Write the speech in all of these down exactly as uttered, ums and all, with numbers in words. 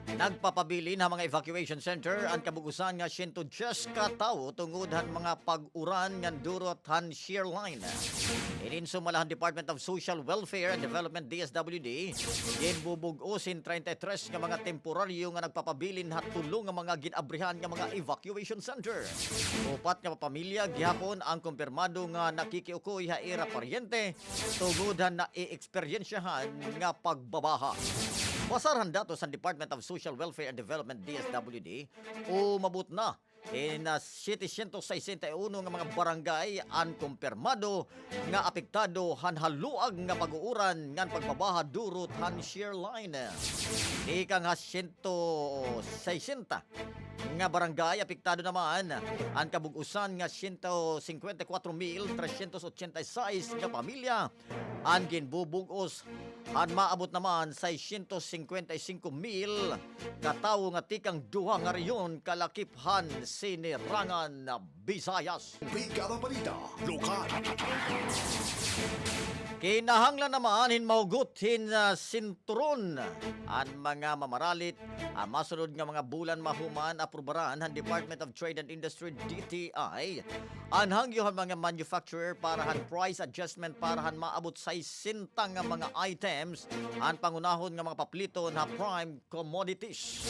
Nagpapabilin ha mga evacuation center an kabug-osan nga siyento dyes ka tawo tungod han mga pag-uran nga durot han shear line. Inin sumala han Department of Social Welfare and Development, D S W D, ginbubug-os hin treinta y tres nga mga temporaryo nga nagpapabilin ha tulo nga mga gin-abrihan nga mga evacuation center. Upat nga pamilya gihapon an kumpirmado nga nakikiukoy ha ira paryente tungod han naieksperiensyahan nga pagbabaha. Basar han datos han Department of Social Welfare and Development, D S W D, umabot na hin, ah, setecientos sesenta y uno nga mga barangay an kumpirmado nga apektado han haluag nga pag-uuran ngan pagbabaha durot han shear line. Tikang ha siyento sesenta nga barangay, apektado naman an kabug-osan nga siyento singkwenta y kwatro mil tresyentos otsenta y sais nga pamilya an ginbubug-os, han maabot naman seiscientos cincuenta y cinco mil ka tawo nga tikang duha nga rehiyon kalakip han Sinirangan Visayas. Brigada Balita Lokal. Kinahanglan naman hin mahugot hin, ah, sinturon an mga mamaralit. An masunod nga mga bulan mahuman aprubaran han Department of Trade and Industry, D T I, an hangyo han mga manufacturer para han price adjustment para han maabot sesenta nga mga items, an pangunahon nga mga papliton ha prime commodities.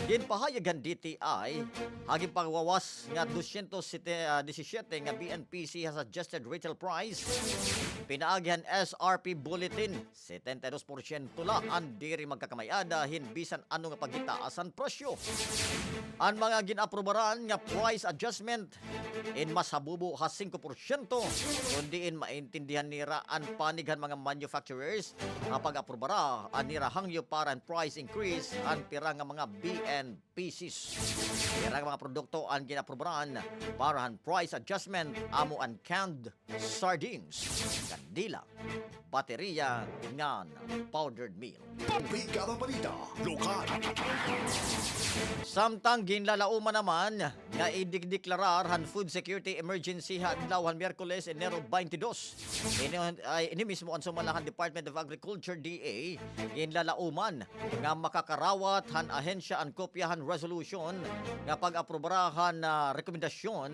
Ginpahayag han D T I, ha ginpagawas nga dosyentos sete, ah, disisiyete nga B N P C ha suggested retail price, pinaagi han S R P bulletin, setenta y dos porsyento la an diri magkakamay-ada hin bisan ano nga paghitaas han presyo. An mga gin-aprubaran nga price adjustment in mas habubo ha singko porsyento, kon diin maintindihan nira an panig han mga manufacturers ha pag-aprobara an nira hangyo para han price increase han pira nga mga B N P Cs. Pira nga mga produkto an gin-aprobara para han price adjustment, amo an canned sardines, kandila, bateriya, ngan powdered meal. Brigada Balita Lokal. Samtang ginlalauman naman nga idideklara han food security emergency ha adlaw han Miyerkules, Enero twenty-two. Ini, ay, ini mismo an sumala han Department of Agriculture, D A, ginlalauman nga makakarawat han ahensya an kopya han resolution nga pag-aprobara han, ah, rekomendasyon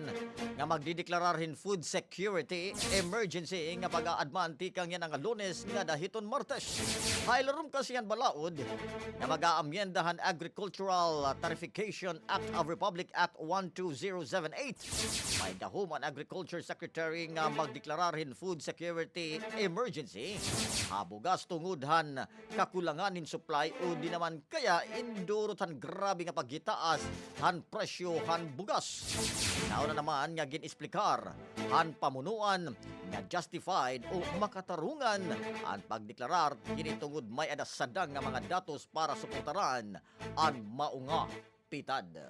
nga magdideklara hin food security emergency nga pag-aadman tikang yana nga Lunes ngada hiton Martes. Ha ilarom kasi han balaod nga mag-aamyenda han Agricultural Tarification Act of Republic Act one two zero seven eight, may gahom an Agriculture Secretary nga magdeklara hin food security emergency ha bugas tungod han kakulangan hin supply o di naman kaya in durot han grabe nga paghitaas han presyo han bugas. Nauna naman nga gin-esplikar han pamunuan nga justified o makatarungan an pagdeklarar kini tungod may-ada sadang nga mga datos para suportaran an mao nga pitad.